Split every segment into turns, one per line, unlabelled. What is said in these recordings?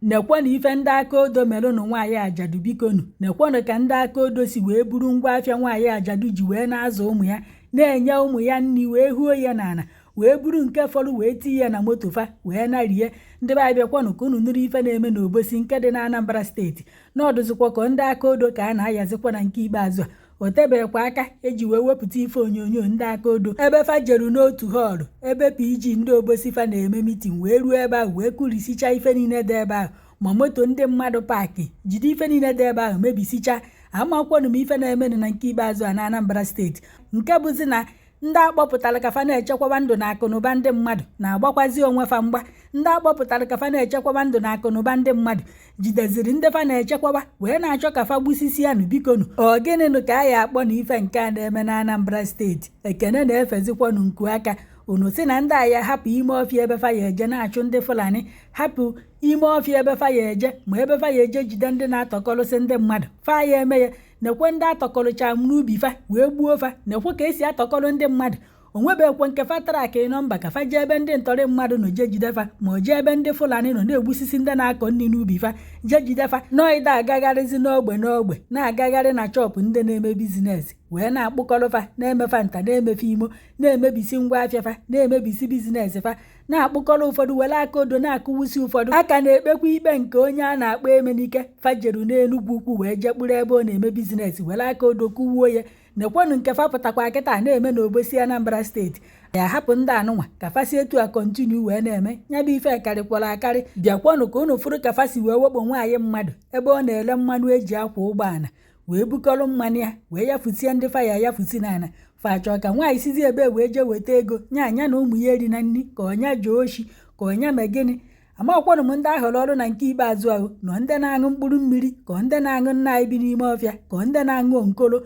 Nekwanụ ife ndị aka odo melụnụ nwaanyị ajadu. Bikonu, nekwanụ ka ndị aka odo si wee buru ngwa afịa nwaanyị ajadu ji wee na-azụ ụmụ ya, na-enye ụmụ ya nri, wee huo ya n'ala, wee buru nke fọrọ wee tinye ya na moto fa wee narie. Ndị be anyị, bịakwanụ ka unu nụrụ ife na-eme n'Obosi nke dị na Anambra Steeti. N'ọdụzikwa ka ndị aka odo ka a na-ayazikwa na nke ikpeazụ a. O tebekwa aka eji wee wepụta ife onyonyo ndị aka odo ebe fa jeru n'otu hall ebe PG ndị Obosi fa na-eme meeting, wee ruo ebe ahụ wee kurisicha ife niile dị ebe ahụ, ma moto ndị mmadụ park, jide ife niile dị ebe ahụ mebisicha. Amakwanụ m ife na-emenụ na nke ikpeazụ a na Anambra Steeti, nke bụzi na ndị akpọpụtara ka fa na-echekwaba ndụ na akụnụba ndị mmadụ na-agbakwazi onwe fa mgba. Ndị akpọpụtara ka fa na-echekwaba ndụ na akụnụba ndị mmadụ jideziri ndị fa na-echekwaba wee na-achọ ka fa gbusisianụ. Bikonu, ọ gịnịnụ ka a ya akpọ na ife nke a na-eme na Anambra Steeti? Ekene na-efezikwanụ nku aka unu si na ndị agha hapụ ime ọfịa ebe fa ya eje na-achụ ndị Fulani, hapụ ime ọfịa ebe fa ya eje, ma ebe fa ya eje jide ndị na-atọkọrụsị ndị mmadụ, fa ya eme ya. Nekwe ndị atọkọrụcha m n'ubi fa wee gbuo fa. Nekwe ka esi atọkọrọ ndị mmadụ. Onwebekwe nke fa track number ka fa jee ebe ndị ntọrị mmadụ nọ jee jide fa, ma ọ jee ebe ndị Fulani nọ na-egbusisi ndị na-akọ nri n'ubi fa jee jide fa. Nọịda agagharịzi n'ogbe n'ogbe, na-agagharị na shop ndị na-eme business, wee na-akpụkọrọ fa, na-emefa nta, na-emefe imo, na-emebisi ngwa afịa fa, na-emebisi business fa, na-akpụkọrọ ụfọdụ, were aka odo na-akụwusi ụfọdụ. Aka na-ekpekwa ikpe nke onye a na-akpọ Emenike fajeru n'Enugwu Ukwu wee jee kpụrụ ebe ọ na-eme business, were aka odo kụwuo ya. Nekwanụ nke fa pụtakwa kịta na-eme n'Obosi, Anambra Steeti. Ya hapụ ndị anụnwa ka fa si etu a continue wee na-eme ya bụ ife karịkwara akarị. Bịakwanụ ka unu fụrụ ka fa si wee wekpo nwaanyị mmadụ ebe ọ na-ele mmanụ eji akwa ụgbọala, wee bukọrọ mmanụ ya wee yafusie ndị fa ya yafusi n'ala. Fa chọọ ka nwaanyị sizi ebe wee jee weta ego nya anya na ụmụ ya eri na nri, ka ọnya jee oshi, ka ọnya mee gịnị? Amakwanụ m ndị ahọrọ ọrụ na nke ikpeazụ ahụ nọ, ndị na-aṅụ mkpụrụ mmiri, ka ndị na-aṅụ nna anyị bi n'ime ọfịa, ka ndị na-aṅụ nkolo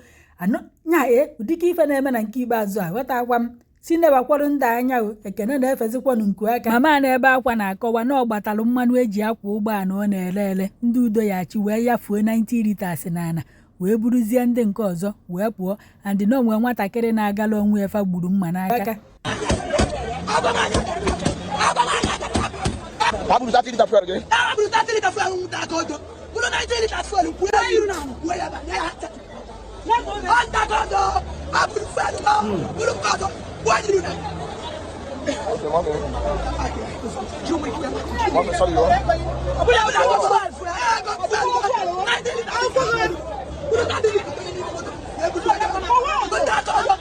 anụ nya. Ee, ụdịka ife na-eme na nke ikpeazụ a, ghọtakwa m si nebakwarụ ndị anya o. Ekene na-efezikwanụ nku aka. Mama na-ebe akwa na-akọwa na ọ gbatalụ mmanụ eji akwa ụgbọala ọ na-ere ere, ndị udo ya achị wee yafuo 90 litres n'ala, wee buruzie ndị nke ọzọ wee pụọ. Andị na onwe nwatakịrị na-agala onwe efa gburu mma n'aka.
Ha buru 30 litre fuel gị.
Ha buru 30 litre fuel nwụta aka odo. Buru 90 litre fuel kwuo ya iru na kwuo ya ba nye ya. Ọ nta odo. Ha buru fuel ba. Buru nke ọzọ. Kwuo ya iru na.
Okay, mommy. Mommy, sorry, yo.
Buru fuel fuel. Fuel. 90 litre fuel. Buru 30 litre. Buru fuel. Nta aka odo.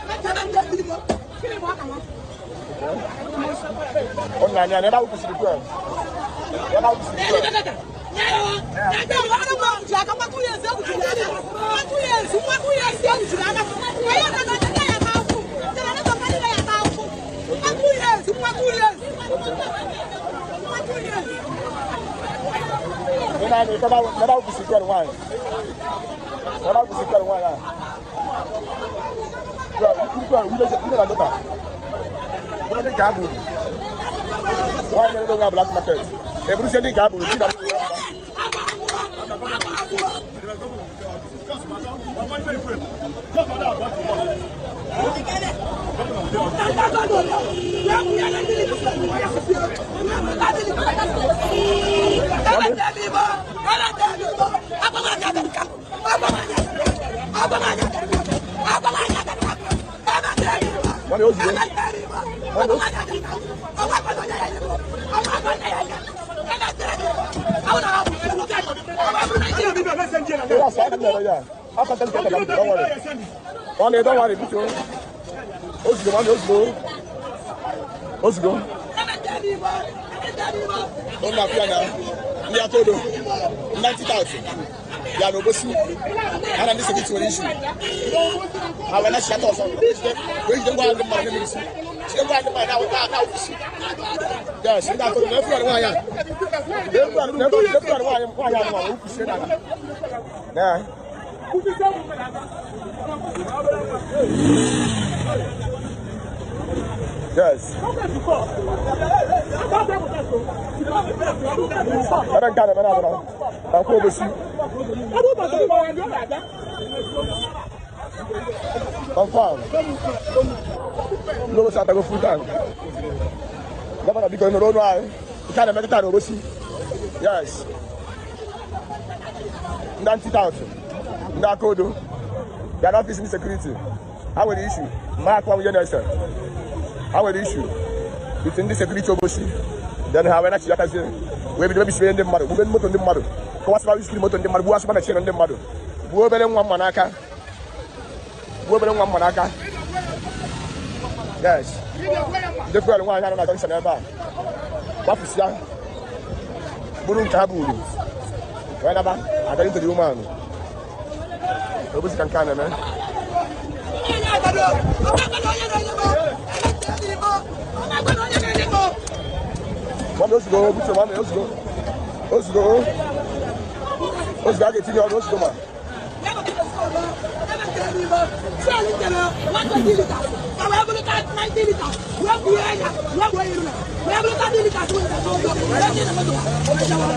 Ọ na-anya na ebe ahụ kwụsịrị fuel. Ebe ahụ kwụsịrị fuel. Ị na-anya ebe ahụ kwụsịrị fuel nwaanyị. Ebe ahụ kwụsịrị fuel nwaanyị a. Fuel, fuel, wule na dota. Bụrụ ndị nke a buru. Nwaanyị na-ere onwe ya black market. Eburuzie ndị nke a buru, chi na Mommy, ozugbo. Mommy, ozugbo. Yeah, sorry, yeah. I'll contact you. Don't worry. Mommy, don't worry. Biko. Ozugbo, mommy, ozugbo. Ozugbo. Ọ na-afịa na ndị aka odo 90,000 ya na Obosi ha na ndị security nwere issue. Ha wee na-achịata ọzọ wee jide ngwa ndị mmadụ na-emebisi, jide ngwa ndị mmadụ na-awụfusi. Yes, ndị aka odo na-efu nwaanyị a na-efu nwaanyị nwaanyị ahụ wee wụfusie n'ala. Yeah. Yes. Ebe nke a na-eme na-abụra na nkwa Obosi. Confirm. Ndị Obosi atago full tank. Governor, biko, nụrụ ọnụ anyị. Nke a na-eme kịta na Obosi. Yes, ndị anti-tout, ndị aka odo bịa n'office ndị security. Ha nwere issue ma akwa nwunye na-ese. Ha nwere issue with ndị security Obosi. Then ha wee nachiyatazie, wee bido mebisibe ndị mmadụ, gbube moto ndị mmadụ, kọwasịba windscreen moto ndị mmadụ, gbuwasịba na chain ndị mmadụ, gbuo obere nwa mma n'aka, gbuo obere nwa mma n'aka. Yes, ndị fuel nwaanyị anọ na junction ebe a gbafusịa, bụrụ nke ha buru wee naba. According to the woman, Obosi ka nke a na-eme.
Onye agbado, ọmagbado onye na-enye m, ọmagbado onye na-enye m.
Mami, ozugbo buche, mami, ozugbo, ozugbo, ozugbo, a ga-etinye ọnụ ozugbo ma.
Ya bụ fuel tere 120 liters, ka wee bụrụ 90 liters, wee kwuo ya, wee gbuo iru na wee bụrụ 30 liters, wee tinye na moto, wee jawa.